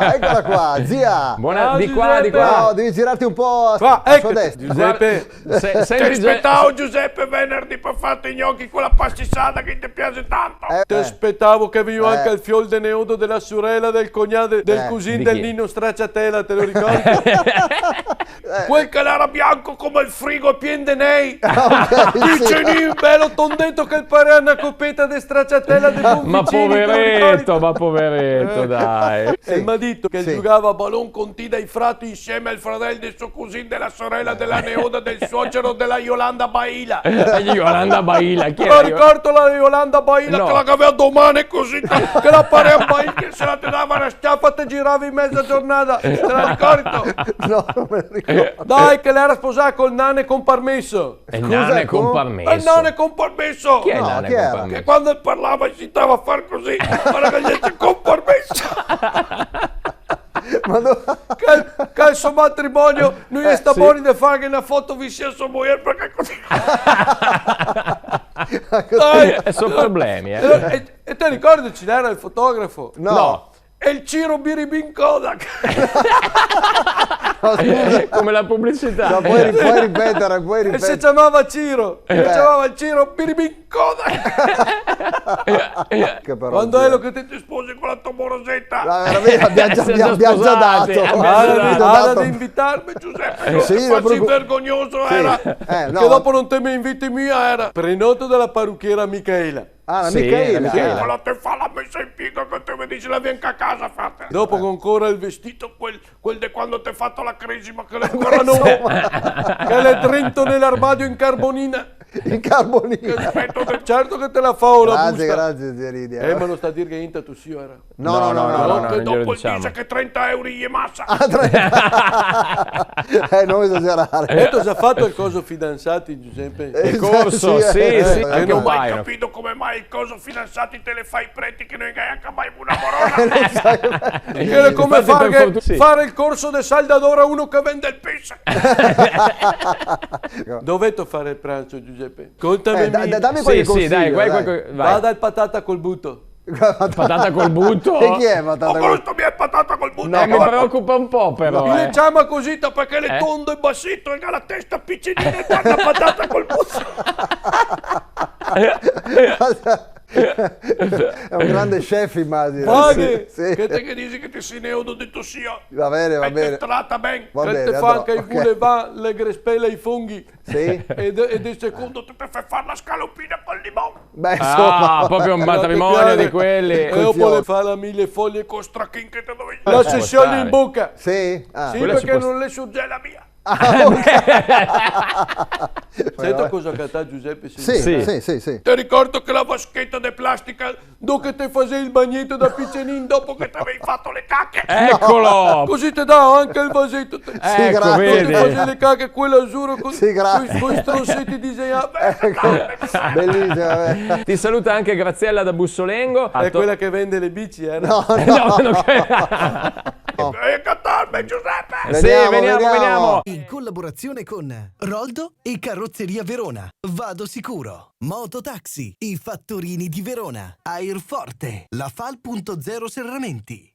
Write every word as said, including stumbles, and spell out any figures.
Ah, eccola qua, zia. Buona, ah, di qua, di qua. No, devi girarti un po' a, qua, a ecco, sua destra. Giuseppe. Se-, sempre Te Giu-, spetavo, Giuseppe, venerdì par farte i gnochi co la pastisada che te piaxe tanto. Eh, te spetavo che vegneva anca el fiol de neodo de la sorela, del cognà, del cusin del Nino Stracciatela, te lo ricordi? Eh. Quel che l'era bianco come el frigo e pien de nei. Ah, ok, sì. Picenin, belo tondeto che el parea na copeta de Stracciatela de Bonficini, te lo ricordi? Ma povereto, ma povereto, dai. Sì. El m'ha dito che el giugava a balon con ti dai frati insieme al fradel de so cusin de la sorela de la neoda del suocero de la Iolanda Baila. Iolanda Baila, chi era? Te ricordi la Iolanda Baila? No. Che la gavea do mane cusì, che la parea un bail, che se la te dava na sciafa te giravi meza giornata. Te la ricordi? No, non me lo ricordo. Dai, che l'era sposada col Nane con parmeso. El Nane con parmeso. El Nane con parmeso. Chi è el Nane con parmeso? Che quando el parlava el sentava far cusì. Varda che el dixe con parmeso. Ma no. Che, che el so matrimonio no xe stà bon de farghe na foto visin a so mujer, parché cusì. Dai. Xe so problemi, eh. E, e te ricordi, ce l'era el fotografo? No. No. El Ciro Biribin Kodak. No, scusa. Come la pubblicità. No, puoi ri-, puoi ripetere, puoi ripetere. E se ciamava Ciro. Eh. Se ciamava el Ciro Biribin Kodak. Che però, quando xe che te te sposi co la to moroseta? No, veramente, abbiamo già, abbiamo già dato. Abbiamo già dato. Abbiamo già dato. Abbiamo già dato. Abbiamo già dato. Sì, no, proprio. Che te fazi vergognoso, sì. Era. Eh, no. Che dopo no te me inviti mia, era. Prenoto dala paruchiera Micaela. Ah, la Micaela. Sì, la Micaela. Sì, quela te fa la mesa in piega che te me disi, la vien a casa, frate. Dopo go ancora el vestito, quel, quel de quando te fato la cresima, che l'è ancora novo. Insomma. Che l'è drento ne l'armadio in carbonina. In carbonina. Che speto de-, certo che te la fa la busta. Grazie, grazie, zia Lidia. Eh, ma no sta dir che inta tu sì, era. No, no, no, no, no, no, che dopo el dise che trenta euro i è masa. Ah, trenta. Eh, non esagerare. E te ga fato el coso fidanzati, Giuseppe? Eh, el corso, sì, sì, eh, sì, eh, anche un paio. No go mai capito come mai el coso fidanzati te le fa i preti che no i ga anca mai una morona. Eh, lo so. Che l'è come fare, fare el corso de saldador a uno che vende el pese. Dove te fare el pranzo, Giuseppe? Contame. Eh, da-, da-, dammi qualche consiglio, dai. Sì, sì, dai, qualche, dai. Vada al Patata col Buto. Patata col Buto? E chi è Patata col Buto? Ho gusto mia patata col buto. No, mi preoccupa un po' però, eh. Lo ciama cusì parché l'è tondo e basito e ga la testa picinina e parla Patata col Buto. È un grande chef, immagino. Sì, sì. Che te ghe disi che te si neodo de to sia. Va bene, va bene. E te trata ben. Va bene, andrò. Che te fa anca i boulevard, le grespele ai funghi. Sì. E de, e de secondo te, te fa far la scalopina col limon. Beh, insomma. Ah, proprio un matrimonio di quelli. E dopo te fa la mille foglie co strachin che te dovevi. La sesione in boca. Sì? Ah. Sì, parché no le surge la mia. Ah, ok. Senti cosa che te ga, Giuseppe, sì. Sì, sì, sì, sì. Te ricordi che la vascheta de plastica dove che te fasevi el bagneto da picenin dopo che te gavevi fato le cache. Eccolo! Cusì te dà anca el vaseto. Sì, grazie. Eco, vedi? Te fasevi le cache, quela azzura co-, sì, grazie, coi, coi stroseti disegnati. Eco, bellissimo, eh. Ti saluta anche Graziella da Bussolengo. È quella che vende le bici, eh? No, no. No, no, che... E catarme, Giuseppe! Sì, veniamo, veniamo, veniamo. In collaborazione con Roldo e Carrozzeria Verona. Vado sicuro. Mototaxi, i fattorini di Verona. Airforte, la Fal punto zero Serramenti.